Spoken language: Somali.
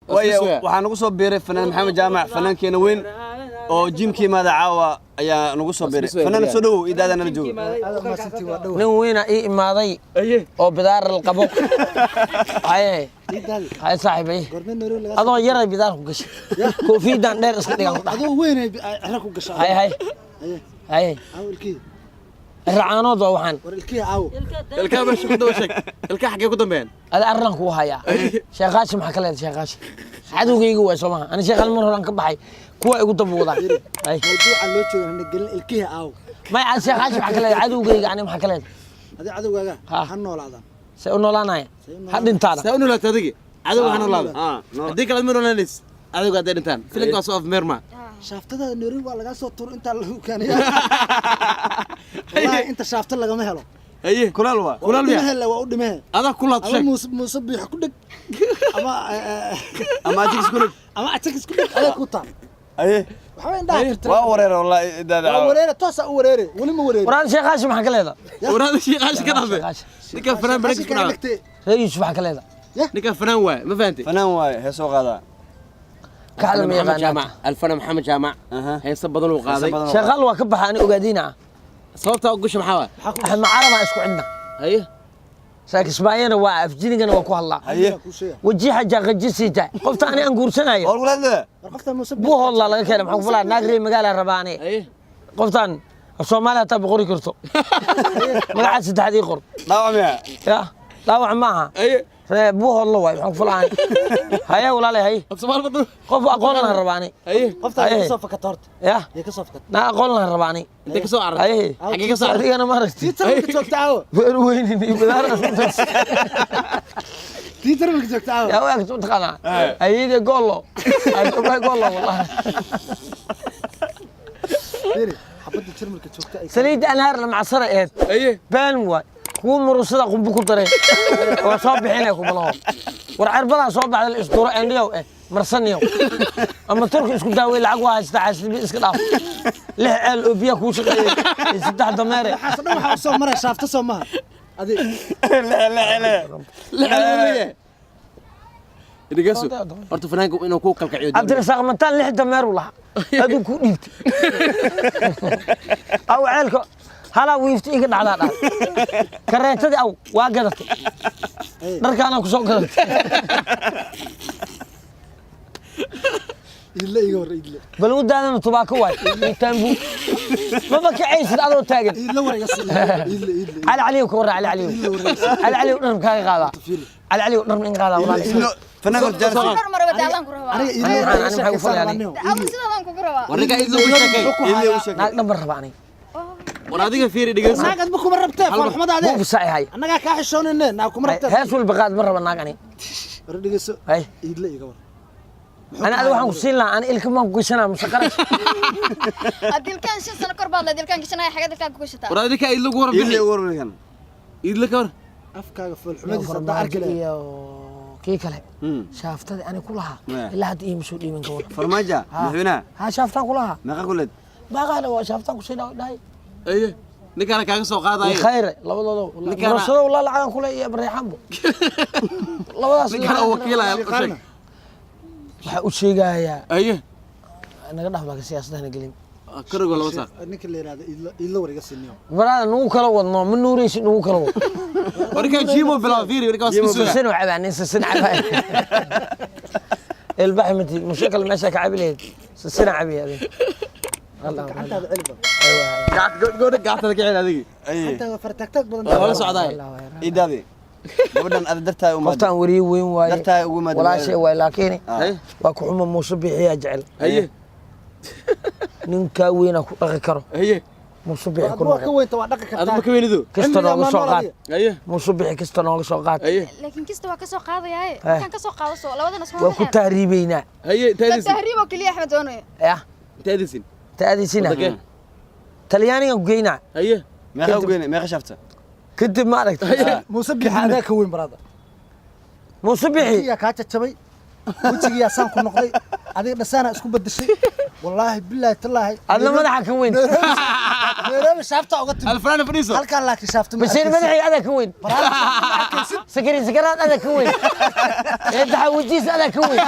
Waaya, waxaa nagu soo biiray fanaan Maxamed Jaamac, fanaankeena weyn oo gym-ka imaada caawa ayaa nagu soo biiray. Fanaan, soo dhowow, idaada nala jooga. Nin weyna ii imaaday oo bidaar qabo. Haye haye, saaxiibay, adoo yaray bidaar ku gashay, koofiyadan dheer iska dhigan ku dhax. Adoo weyn ay ciro ku gashaa. Haye haye haye. Caawo ilkihii. Racaanood waa waxaan. War, ilkihii caawo. Ilkaha meesha ku daba sheeg, ilkaha xaggee ku dambeeyaan? Ada arran kuu hayaa. Sheekaashi maxaa ka leedahay? Sheekaashi cadowgayga waay, soo maha? Ani sheekhaal mar horaan ka baxay, kuwa igu daba wadaan. Hay. Mawduuca loo jooga hana gelin, ilkihii caawo. May, sheekaashi maxaa ka leedahay? Cadowgayga ani maxaa ka leedahay? Adi cadowgaaga Ha. ha noolaadaan. See u noolaanaya? Ha dhintaana. Saa u noolaata adigi, cadowga ha noolaada. Ah, Haddii kale ma noolaanays cadowga hadday dhintaan, filimkaa soo afmeerma. Shaaftada Nairobi waa lagaa soo tuur intaa lagu keenaya. Wallahi inta shaafta lagama helo. Haye. Kulaal waa. Kulaal miya? Dhimehe le, waa u dhimehe. Adaa ku laad Ama sheeg. Muuse, Muuse Biix ku dheg ama Ama ajigis ku dheg. Ama ajakis ku dheg, adaa ku taal. Aye. Waxba indhaha tirtira. Waa wareer wallahi idaada Waa caawa. wareere, toosa u wareere, weli ma wareere. Waraan, sheekaashi maxaa ka leedahay? Waraada shiiqaashi ka dhacday. Sheekaashi. Ninka fanaan barakis ku kaga dhacday. dhigtay. Reer Yuusuf maxaa ka leedahay? Ninka fanaan waay, ma fahantay? Fanaan waaye, heesoo qaadaa. Kaxda ma Maxamed yaqaanaa? Jaamac, alfana Maxamed Jaamac. Heeso badan uu qaaday. Heeso badan. Sheekaal waa ka baxa ani, ogaadiina. Sababtaa u gasha maxaa waay? Axmed Carabaa isku cidna. Haye. Saakisbaayana waa afjinigana waa ku hadlaa. Haye. Kuu sheega. Wajiixa jaaqajisiita qofta ani aan guursanayo. Waa lagu hadlaya. War, qofta Muuse. Buu hoodlaa laga keenay, maxaan ku falaa? Naag reer magaala rabaa ani. Haye. Qoftan af Soomaaliya hataa boqori karto, magaca saddexaad ii qor. Dhaawac miya? Ya, dhaawac maaha. Haye. Ree buu hoodla waay, maxaan ku falaa ani? Haye walaalay, haye. Af Soomaali badan. Qof aqoon lahan rabaa ani. Haye. Qofta Haye. ka soo fakata horta. Ya. Yay ka soo fakata? Naa aqoon lahan rabaa ani. Intee ka soo carartay? Haye. Xaggee ka soo carartay? Adigana ma aragti. Tii tarmalka joogta caawo. Beer weynin iyo bidaar. Tii tarmalka joogta caawo. Yaa u egto mataqaanaa ayide goollo ay goollo wallahi. Fiiri, xabadda jarmalka joogta ay Saliidda anhaar la macsara eed. Haye. Been waay, kuwa murusada qumbu ku daray waa soo bixinaya kubalaho. War, cirbadaa soo baxda la isduro endhiyow eh marsaniyow ama turki isku daawey. Lacag waa haystaa, xaasidnimo iska dhaaf. Lix ceel oo biyaha kuu shaqeeyay iyo saddex dameere. Waxaas dhan waxaa usoo maray shaafta, soo maha adi? Le leeyahay, dhegeyso horta, fanaanka inuu ku kalkaciyo. Cabdirasaaq Mataan lix dameer u lahaa, aduu ku dhiibtay aw ceelka halaa wiifta iga dhacdaa dhahay. Kareetadii aw waa gadatay, dharkaanaa ku soo gadatay. Idle iga hor idle. Bal u daadana tubaako waay taambu, maba kacaysid adoo taagan. Idle, war iga sii idle, idle. Cali Caliyow ka warra, Cali Caliyow, Cali Caliyow dharm kaaga qaadaa, Cali Caliyow dharm in qaadaa walaal. Fanaanka horta jaanis. Dhar maraba daalaan ku rabaa. Aniga idle Ani iga maxay ku sheekaysan falay rabaa aniga? niyow. Ama sidaan kugu rabaa. War, ninka idin ugu sheekay. Idle u sheegay. Naag dhan ban rabaa aniga. War, adiga fiiri, dhegeyso. Naag adba kuma rabtee, foolxumada adee. Buufi saaci hay. Annagaa kaa xishoonayne, naag kuma rabtee. Hees walba qaad, ma raba naag ani. War, dhegeyso. Hay. Idle iga war. Ani adiga waxaan ku siin lahaa, ani ilka maan ku gashanaa mase qarash? Dilkaan 5 sano kor baad la dilkaan gashanaya, xagga dilkaan ku gashataa. War, adinka idin ugu Idle warbixi. ugu warbixin. Idle ka war. Afkaaga foolxumadiisa haddaa arki Farmaajo lahayd. iyo kii kale shaaftadii ani ku lahaa ilaa hadda iima soo dhiiban, ka war. Farmaajo madaxweynaha. Ha, shaaftaan ku lahaa. Meeqa kuleed? Baaqaana waa shaaftaan kusii dhahay. Aye, ninkaana kaaga soo qaadayo. Khayre labadooda murasado walaa lacagan kule iyo bareexaanbo labadaas. Ninkaana uu wakiilaya u sheeg. Waxaa u sheegayaa. Aye. Naga dhaaf laakiin siyaasadahana gelin. Karigo laba saar. Ninka la yidhahdo idle, idle war iga sii niyow. Baraada nagu kala wadno, ma nuuraysid, nagu kala wad. War, ninkaan jimo bilaab, fiiri, ninkaan waa isku sugaa. Sisin cabaa nin, sisin cabaa ilbaxi mati mushakal meesha ka cabi lahayd, sisina cabi adin. Gacantaada celi ba. Gacanta gabadha, gacantada ka celi adigi. Gacantaada fartaagtaag badan. Waa la socdaay. Idaadi gabadhan ada dartaa u Qoftaan weriye weyn waaye. Dartaa ugu maad. Walaashay waay, laakiin Haye. waa ku xuma. Muuse Bixiyaa jecel. Haye. Ninkaa weynaa ku dhaqi karo. Haye. Muuse Bixi ku Adba waa ka noqo. weynta, waa dhaqi Adigu kartaa. ma ka weynido? Kasta nooga soo qaad. Haye. Muuse Bixi kasta nooga soo qaad. Haye. Laakiin kista waa ka soo qaadayaaye, markaan ka soo qaado soo labadana soo Waa ku tahriibeynaa. Haye, inta adisin. Tahriib oo keliya Axmed doonayo. Ya. Inta adisin. Taadiisina. Wadakee? Talyaanigan ku geynaa. Haye. Meeqa u geynay, meeqa shafta? Kadib ma aragtay? Muuse Bixi adaa ka weyn, baraada. Muuse Bixi. Wejigiyaa kaa jajabay, wejigiyaa saan ku noqday, adiga dhasaanaa isku bedeshay, wallaahi bilaahi tallaahi. Adna madaxa ka weyn. Nairobi shaafta uga timi. Alfanaan fadhiiso. Halkaan laakiin shaafta ma Bashiir arkaysid. madaxii adaa ka weyn, sakari sakaraad adaa ka weyn, daxawajiis adaa ka weyn.